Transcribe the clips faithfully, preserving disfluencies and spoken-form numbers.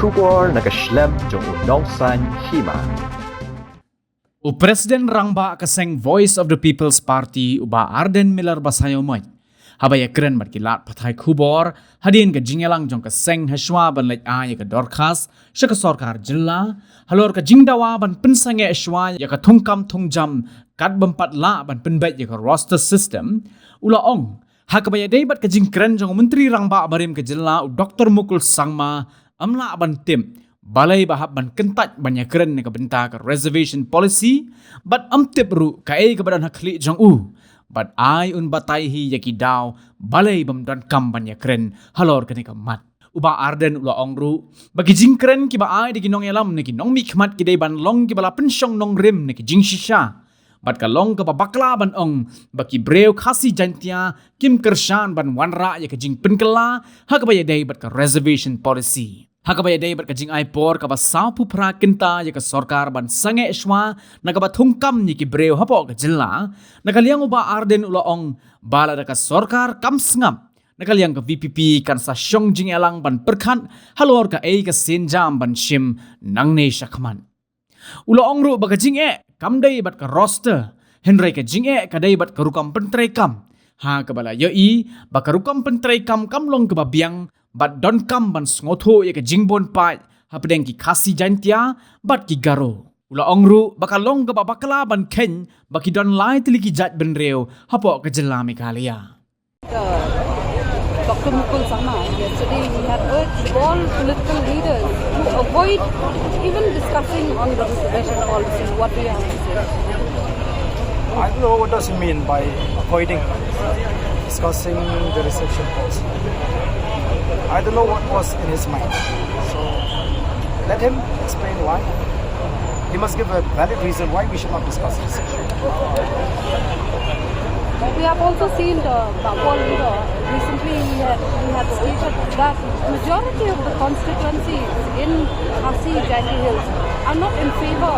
Khubor na ka shlem jong u Nongsaiñ Hima. U President Rangbah ka seng Voice of the People's Party, u Bah Ardent Miller Basaiawmoit, haba ïakren bad ki lad pathai khubor hadien ka jingïalang jong ka seng hashwa ban leit ai ïa ka dorkhas sha ka sorkar jylla halor ka jingdawa ban pynsangeh shwa ïa ka thungkam thungjam kat bym pat lah ban pynbeit ïa ka roster system, u la ong, ha kaba ïadei bad ka jingkren jong u Myntri Rangbah barim ka jylla, u Doktor Mukul Sangma, ym lah ban tip balei ba hap ban kyntait ban ïakren na ka bynta ka reservation policy, bad ym tip ruh kaei kaba don ha khlieh jong u, bad ai un batai hi ïa ki daw balei bym donkam ban ïakren halor kane ka mat. U Bah Ardent u la ong ruh ba ki jingkren kiba ai da ki nongïalam ne ki nongmihkhmat ki dei ban long kiba la pynshong nongrim ne ki jingshisha. Bad ka long kaba bakla ban ong ba ki briew Khasi Jaintia kim kyrshan ban wanrah ïa ka jingpynkylla ha kaba ïadei bad ka reservation policy. Ha kaba ïadei bad ka jingai por kaba sawphew phra kynta ïa ka sorkar ban sangeh shwa na kaba thungkam ïa ki briew hapoh ka jylla, na ka liang u Bah Ardent u la ong ba lada ka sorkar kam sngap, na ka liang ka V P P kan sa shong jingïalang ban pyrkhat halor kaei ka sienjam ban shim nangne shakhmat. U la ong ruh ba ka jingeh kam dei bad ka roster, hynrei ka jingeh ka dei bad ka rukom pyntreikam, ha kaba la ïohi ba ka rukom pyntreikam kam long kaba biang bad donkam ban sngewthuh ïa ka jingbun paid hapdeng ki Khasi Jaintia bad ki Garo. U la ong ruh ba ka long kaba bakla ban kheiñ ba ki don lai tylli ki jaitbynriew hapoh ka jylla Meghalaya. Uh, Doctor Mukul Sangma, yesterday he had urged all political leaders to avoid even discussing on the reservation policy. What do you have to say? I don't know what does he mean by avoiding discussing the reservation policy. I don't know what was in his mind. So let him explain why. He must give a valid reason why we should not discuss this issue. We have also seen the Bapol leader recently, he had, he had stated that majority of the constituencies in Khasi Jaintia Hills are not in favor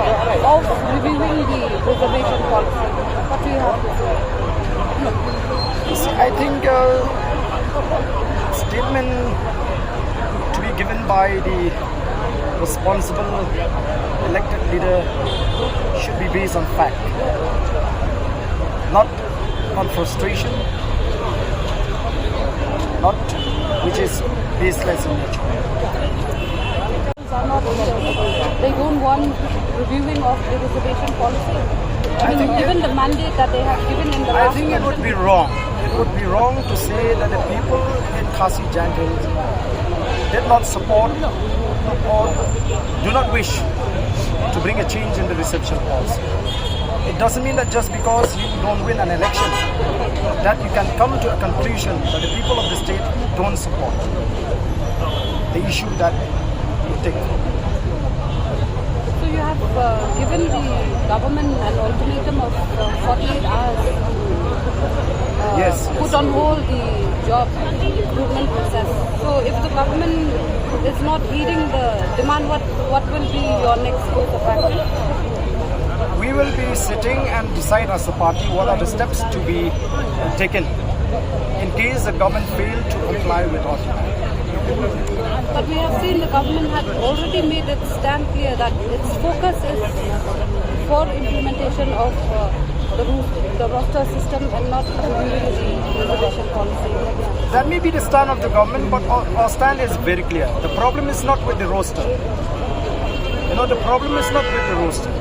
of reviewing the reservation policy. What do you have to say? See, I think uh, statement to be given by the responsible elected leader should be based on fact, not on frustration, not which is baseless in nature. Are not here. They don't want reviewing of the reservation policy. I mean, given the mandate that they have given in the I last think it would be wrong. It would be wrong to say that the people in Khasi Jaintia Hills did not support or do not wish to bring a change in the reception policy. It doesn't mean that just because you don't win an election, that you can come to a conclusion that the people of the state don't support the issue that you take. So you have uh, given the government an ultimatum of uh, forty-eight hours to uh, yes, put yes. on hold the job recruitment process. So if the government is not heeding the demand, what, what will be your next course of action? We will be sitting and decide as a party what are the steps to be taken in case the government failed to comply with our demand. But we have seen the government had already made its stand clear that its focus is for implementation of uh, the, ro- the roster system and not reviewing the reservation policy. That may be the stand of the government, but our, our stand is very clear. The problem is not with the roster. You know, the problem is not with the roster.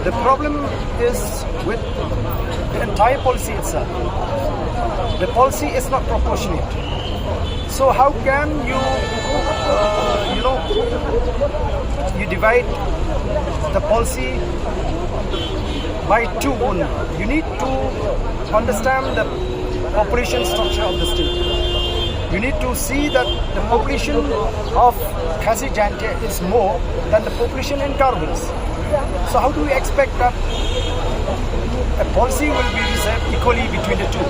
The problem is with the entire policy itself. The policy is not proportionate. So how can you, uh, you know, you divide the policy by two only? You need to understand the population structure of the state. You need to see that the population of Khasi Jaintia is more than the population in Garo Hills. So how do we expect that a policy will be reserved equally between the two?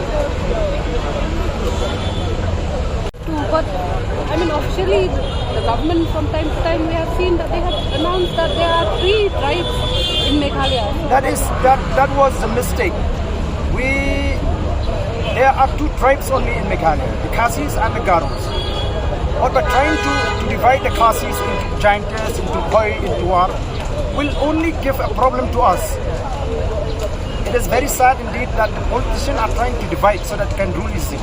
But I mean, officially, the government from time to time we have seen that they have announced that there are three tribes in Meghalaya. That is that that was the mistake. We there are two tribes only in Meghalaya, the Khasis and the Garos. But by trying to, to Divide the Khasis into Jaintias, into Bhoi, into War, will only give a problem to us. It is very sad indeed that the politicians are trying to divide so that they can rule easily.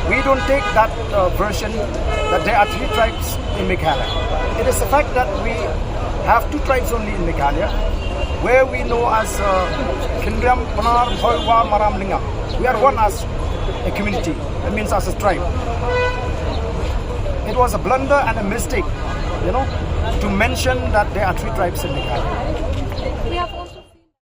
We don't take that uh, version that there are three tribes in Meghalaya. It is the fact that we have two tribes only in Meghalaya, where we know as uh, Khynriam, Pnar, Bhoi, War, Maram, Lyngngam. We are one as a community, that means as a tribe. It was a blunder and a mistake, you know, to mention that there are three tribes in Meghalaya. We have also